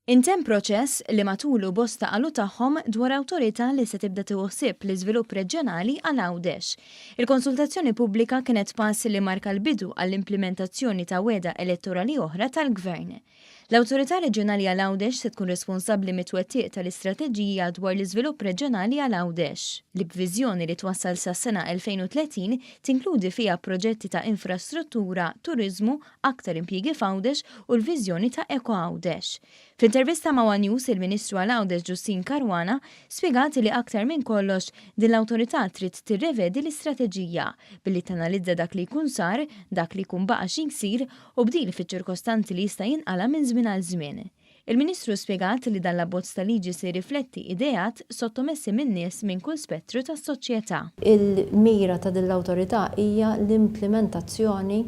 Intemm proċess li matulu bosta qalu tagħhom dwar awtorità li se tibda tieħu ħsieb l-iżvilupp reġjonali għal Għawdex. Il-konsultazzjoni pubblika kienet pass li marka l-bidu għall-implimentazzjoni ta' wegħda elettorali oħra tal-Gvern. L-Awtorità Reġjonali għal Għawdex se tkun responsabbli mit-twettiq tal-istrateġija dwar l-iżvilupp reġjonali għal Għawdex, li b'viżjoni li twassal sas-sena 2030 tinkludi fiha proġetti ta' infrastruttura, turiżmu, aktar impjiegi f'Għawdex u l-viżjoni ta' Eko Għawdex. F'intervista ma' one News il-Ministru għal Għawdex Justyne Caruana spjegat li aktar minn kollox din l-awtorità trid tirrevedi l-istrateġija billi tanalizza dak li jkun sar, dak li jkun baqa' xi jsir u bdil fiċ-ċirkostanzi li jista' jinqala' minn żmien għal żmien. Il-Ministru spjegat li dan l-abbozz ta' liġi se jirrifletti ideat sottomessi minn nies minn kull spettru tas-soċjetà. Il-mira ta' din l-awtorità hija l-implimentazzjoni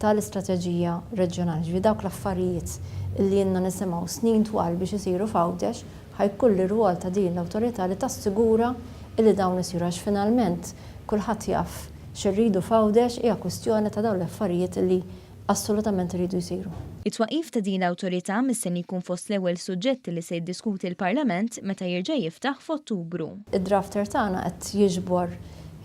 tal-istrateġija reġjonali, jiġifieri dawk l-affarijiet li ilna nisimgħu snin twal biex isiru f'Għawdex, ħa jkun l-irwol ta' din l-awtorità li tassigura li dawn isiru għax finalment kulħadd jaf x'irridu f'Għawdex, hija kwistjoni ta' dawn l-affarijiet li assolutament iridu jsiru. It-twaqqif ta' din l-awtorità mistenni jkun fost l-ewwel suġġetti li se jiddiskuti l-Parlament meta jerġa' jiftaħ f'Ottubru. Id-drafter tagħna qed jiġbor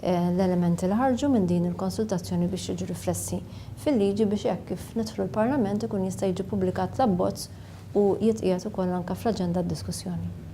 l-elementi li ħarġu minn din il-konsultazzjoni biex jiġu riflessi fil-liġi biex hekk kif nidħlu l-Parlament ikun jista' jiġi ppubblikat l-abbozz u jitqiegħed ukoll anke fl-aġenda għad-diskussjoni.